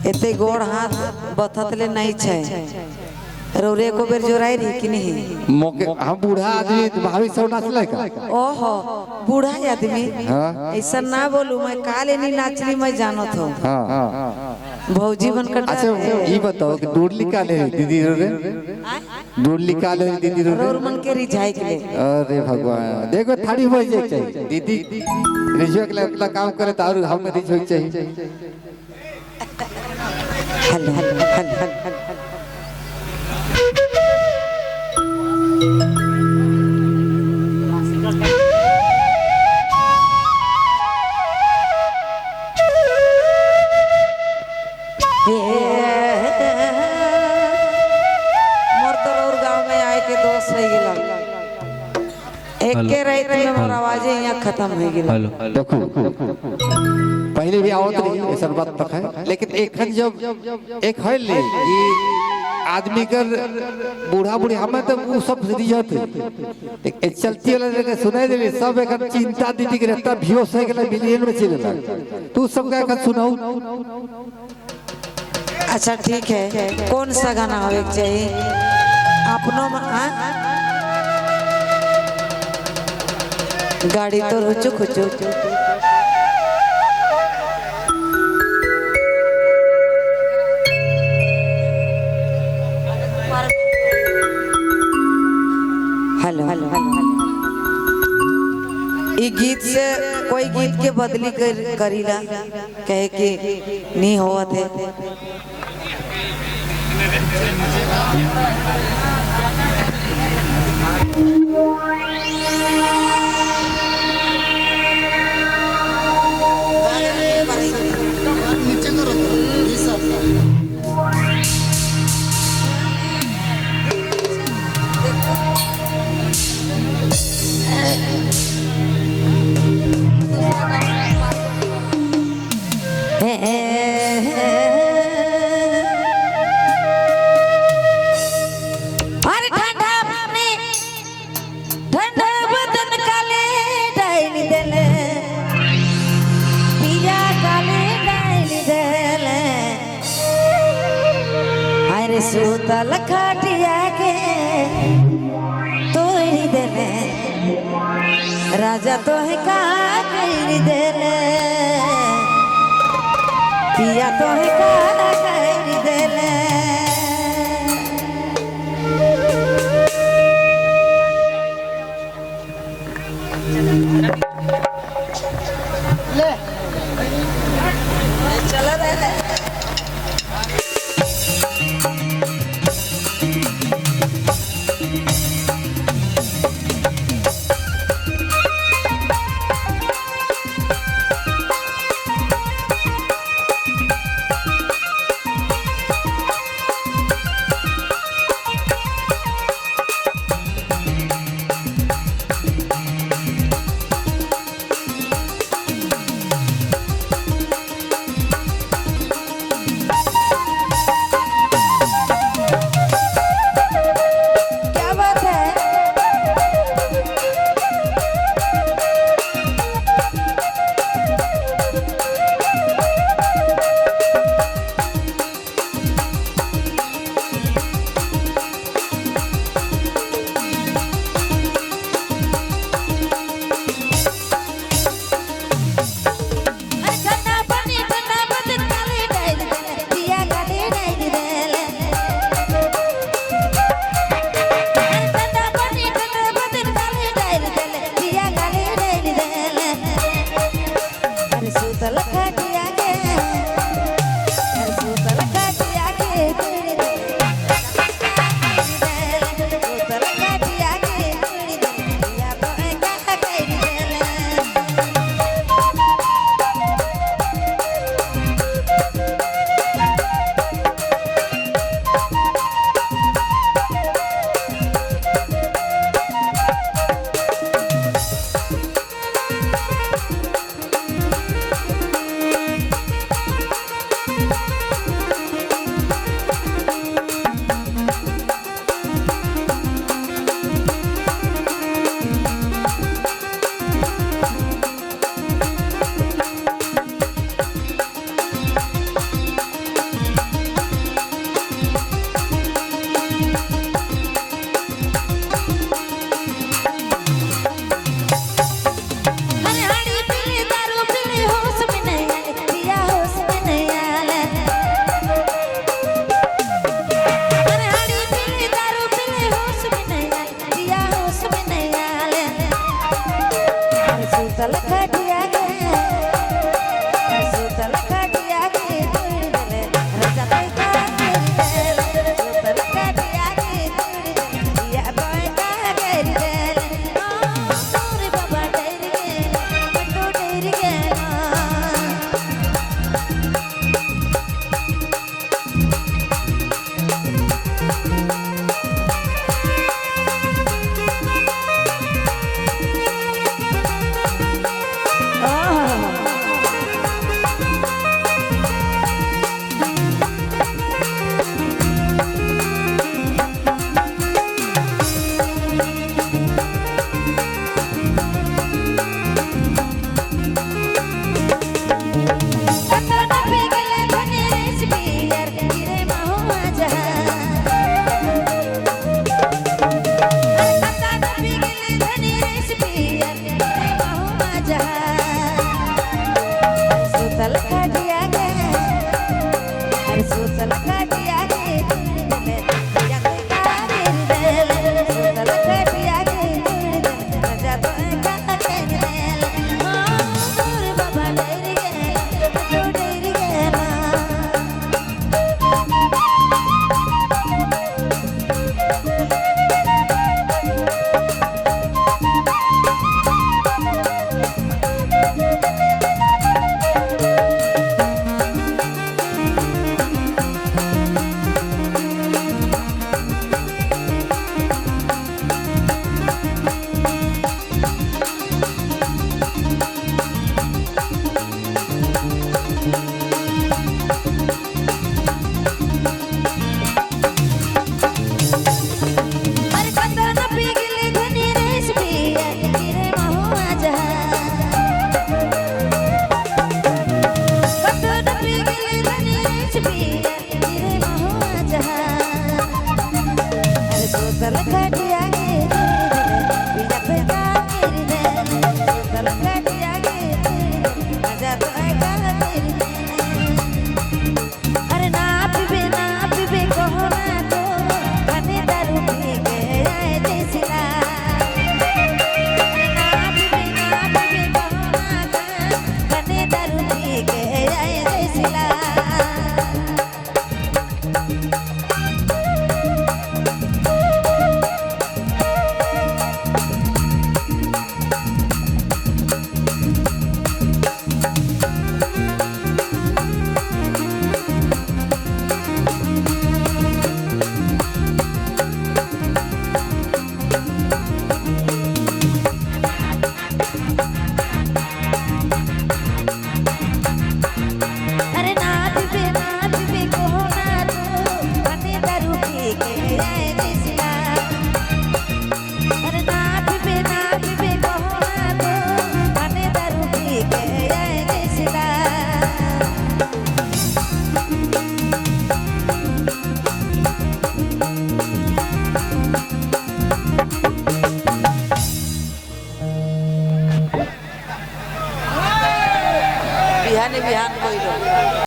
एते गोड़ हाथ बथत ले नहीं छे। रौरे को बेर जोराई रही कि नहीं? मौके हम बूढ़ा आदमी भाभी सब नाचले का। ओहो बूढ़ा आदमी। हाँ। ऐसा ना बोलू, मैं काले नहीं नाचली, मैं जानत हूँ। हाँ। भौजी बनकर। अच्छा ये बताओ कि डोरली काले है दीदी रे, डोरली काले है दीदी रे। रौर मन के रिझाई के ले। अरे भगवान देखो थाड़ी हो जाए चाहिए दीदी रिझो के लिए अपना काम करे तो और हम रिझो चाहिए। Hello hello hello. मोर तो और गांव में आए के दोस्त रह गेला, एके रात में मोर आवाज यहाँ खत्म हो गेला। देखो पहले भी आवत रही ऐसा बात तक है, लेकिन एक जब एक है ले ये आदमी कर बूढ़ा बूढ़ी हमें तो वो सब रिझत है चलती वाला के सुनाई देली सब एक चिंता दीदी के रहता भियो से गेला मिलियन में चले लग तू सब का एक सुनाऊ। अच्छा ठीक है, कौन सा गाना होवे के चाहिए अपनो? गाड़ी तो हुचुक हुचुक। Hello hello hello. ई गीत से कोई गीत के बदली करीला कहे कि नहीं होवत है। अरे ठंडा पानी ठंडा बदन काले डाल देले, पिया काले डाल देले, अरे सूतल खटिया के तोड़ देले, राजा तो है का कर देले, पिया तो है का कर देले। चला रहा है। क्या बात है? अरे ठंडा पानी ठंडा बदन काले डाल देले, पिया काले डाल देले। अरे ठंडा पानी ठंडा बदन काले डाल देले, पिया काले डाल देले। अरे सूतल खटिया के, अरे सूतल खटिया के तोड़ देले, सूतल खटिया के तोड़ देले, पिया तो है का कर देले। बिहाने बिहान कोई।